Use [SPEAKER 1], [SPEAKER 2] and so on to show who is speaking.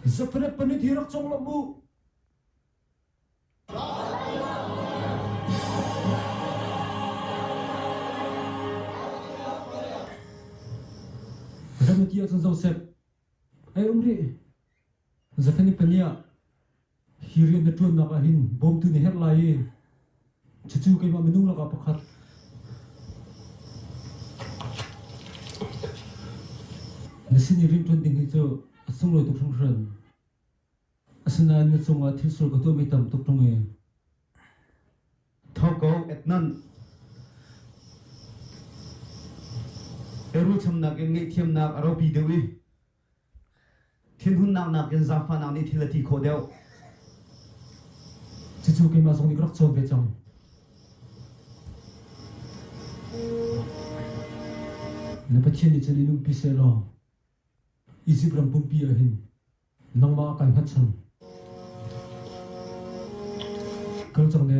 [SPEAKER 1] Zafanet panit hi rak cong lawmh u. Rem na ti ahcun Joseph, ei um rih. Zafanet paniah hi rian na ṭuannak ah hin bawmtu na herh lai i cucu keimah minung lakah pakhat na sin i rianṭuan ding hi cu a sunglawi tuk hringhran. Asinain na cungah thil sual ka tuahmi tam tuk ṭung i
[SPEAKER 2] Tho ko Edmund. Eru chamnak in ngaihthiamnak a ropi deuh i Thinhunnak nakin zaangfahnak nih thil a ti khawh deuh.
[SPEAKER 1] Cucu keimah zong nih ka rak cawn ve cang. Na Pathian nih cun in umpi sehlaw Izipt ram pumpi ah hin nangmah ah kai hngatchan. Kal cang ne.